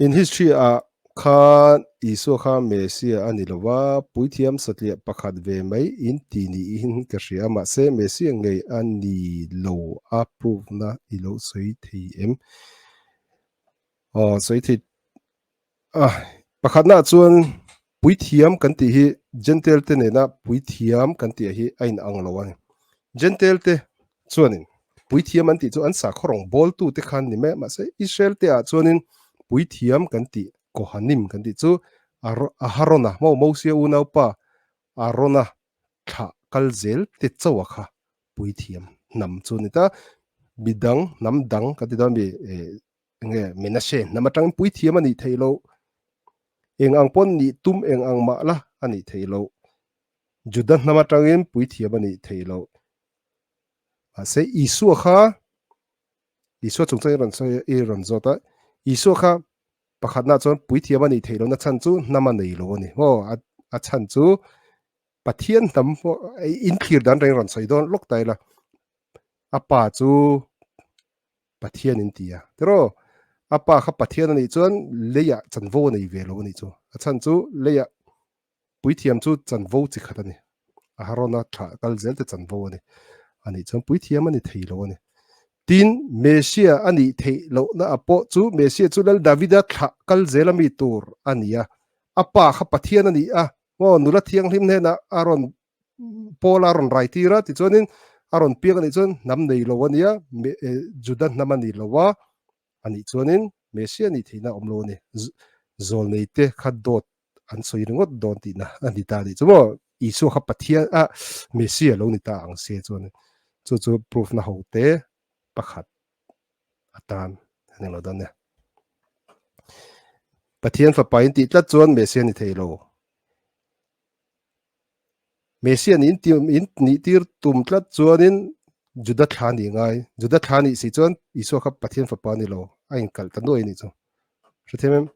In history ah khan Isua kha Messiah a ni lo va, puithiam satliah pakhat ve mai in ti niin ka hria, mahse Messiah ngei a ni lo a proof na i lo sawi thei em? Aw sawi thei a, pakhatna ah chuan puithiam kan tih hi Gentile te nena puithiam kan tih ah hi a in ang lo a ni. Gentile te chuanin puithiam an tih chu an sakhaw rawng bawltu te khan ni mai a, mahse Israel te ah chuanin puithiam kan tih Kohanim kan tih chu Aharona maw Mosia unaupa Arona thlah kal zel te chauh a kha puithiam hnam chu a ni ta, midang hnam dang kan ti dawn mi enge Menashe hnam atangin puithiam a nih theih loh, eng ang pawn nih tum eng ang mah la a nih theih loh, Juda hnam atangin puithiam a nih theih loh. Mahse Isua kha Isua chungchang i rawn sawi i rawn zawt a, Isua kha pakhatna chuan puithiam a nih theih lohna chhan chu hnam a nei lo a ni. Maw a chhan chu Pathian hnam in thlir dan reng rawn sawi dawn lawk ta ila a pa chu Pathian in ti a tiraw a pa kha Pathian a nih chuan leiah chanvo a nei ve lo a nih chu a chhan chu leiah Puithiam chu chanvo chi khat a ni. Aharona thlah kal zel te chanvo a ni. A nih chuan puithiam a ni thei lo a ni. Tin, Messia a nih theih lohna a pawh chu Messia chu Lal Davida thlah kal zel a mi tur a ni a. A pa kha Pathian a ni a, maw nula thianghlim hnenah a rawn Paula a rawn rai tir a, tichuanin a rawn piak a nih chuan hnam nei lo a nia, Juda hnam a ni lo a, a nih chuanin Messia nih theihna a awm lo a ni. Zawlneite kha dawt an sawi ringawt dawn tihna a ni ta anih chu maw Isua kha Pathian a Messia lo ni ta ang se chuan chu chu proof na ho te pakhat atan a ni lo dawn nia. Pathian fapa in tih tlat chuan Messia ni thei lo. Messia ni in in nih tir tum tlat chuanin Juda thla nih ngai. Juda thla nih si chuan Isua kha Pathian fapa ni lo a inkalh ta nuai anih chu. Hrethiam em?